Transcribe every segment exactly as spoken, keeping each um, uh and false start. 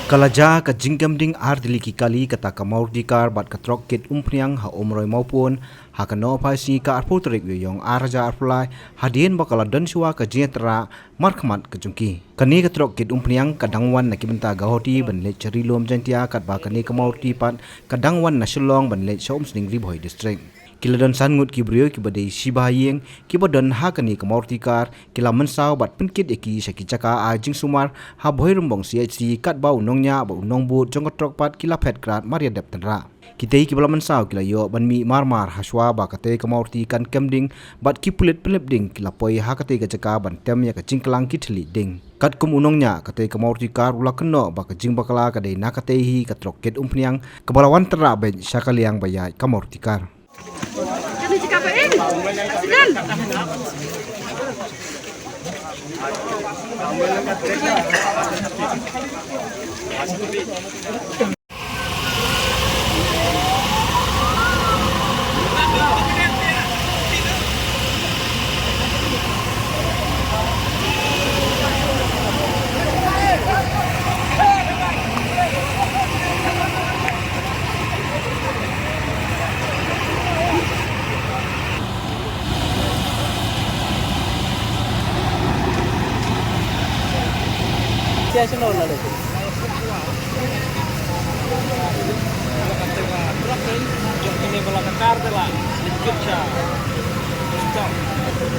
Ka la jia ka jingkem ding ar tylli ki kali kata ka Maruti car bad ka trok kit umphniang ha Umroi Mawpun ha ka nohphai sngi ka arphew tarik Ïewïong ar hajar arphew lai, hadien ba ka la don shuwa ka jingïatrah markhmat ka jong ki. Kane ka trok kit umphniang ka dang wan na ki bynta Guwahati ban leit sha Ri Lum Jaiñtia, katba kane ka Maruti pat ka dang wan na Shillong ban leit sha Umsning, Ri Bhoi District. Ki la don san ngut ki briew kiba dei shibun ïing kiba don ha kane ka Maruti car, ki la mynsaw bad pynkit ïa ki sha ki jaka ai jingsumar ha Bhoirymbong C H C, katba u nongñiah bad u nongbud jong ka trok pat ki la phet krad mar ïa dep tynrah. Kitei kiba la mynsaw ki la ïoh ban mih marmar hashwa ba katei ka Maruti kan kem ding, bad ki pulit pynlip ding ki la poi ha katei ka jaka ban tem ïa ka jingklang ki thylliej ding. Katkum u nongñiah katei ka Maruti car u la kynnoh ba ka jingbakla ka dei na katei hi ka trok kit umphniang kaba la wan tynrah beit sha ka liang ba ïaid ka Maruti car.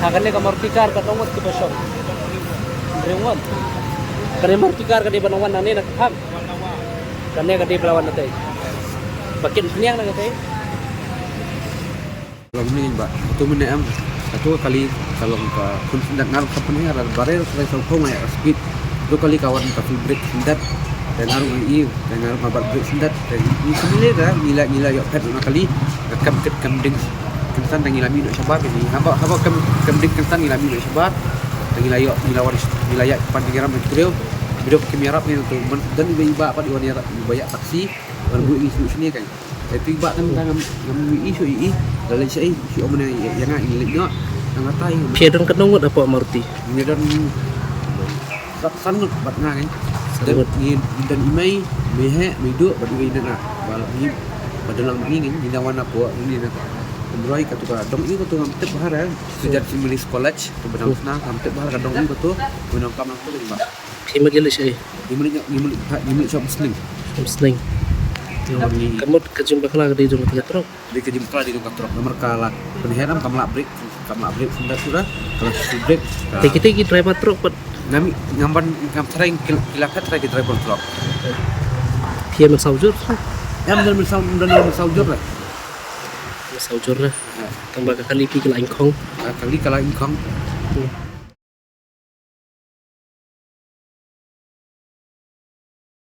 Ha kane ka Maruti car ka nongot ki ba shong. Ringwan. Kane Maruti car ka dei ba nang wan nangne na ka kham. Kane ka dei ba la wan na tei. Ba kin pniang na ka tei. Long ni ba tu mene em, tu kali ka long ka khun syndat ngar ka pynhiar ar barer ka sa khong ai speed. Tu kali ka wan ka full brake syndat. Dan arung ai i, dan arung abar brake syndat. Dan ni semile da nila nila yok pet na kali. Ka kam ket kam ding. Kynsan dan nila mi no shabar ni. Haba haba kam kam ding kynsan nila mi no shabar. Dan nila yok nila waris nila yak pan ngiram ni kreu. Bidok kim yarap ni tu man dan iba iba apa di wan yarap iba yak taksi. Wan bu i sini kan. Tapi ba tang tang ngam ngam i shu i i. Lalu shu i shu omne yang ngai lek no. Nang atai. Phi don ka nongot apa Maruti? Ni don sak sanut bat ngai. Sanut. Dan ni dan imai mehe medu bat ni na. Bal ni badalang ni ni ni wan apa ni na. Umroi ka tu ka dong i ka tu ngam tep bahar eh. Sejak Simlis College tu badang sna ngam tep bahar ka dong i ka tu. Menang kam tu ba. Phi mut ïaleit shaei? Ngi mut ïa, ngi mut ïa, ngi mut ïa shop sling. Shop sling. Namar ngi ka mut ka jingbakla ka dei jong ka trok. Dei ka jingbakla dei jong ka trok. Namar ka la pynhiar em kam lah brake, kam lah brake shuh da shuh da. Ka la shu brake. Te kita ki driver trok pat. Ngam, ngam ban, ngam tharai ki, ki la phet tharai ki driver trok. Phi ïa mynsaw jur. Em don mynsaw, don mynsaw jur la. Mynsaw jur la. Ha. Tang ba ka kali phi ka la ingkhong. Ka kali ka la ingkhong. Hmm.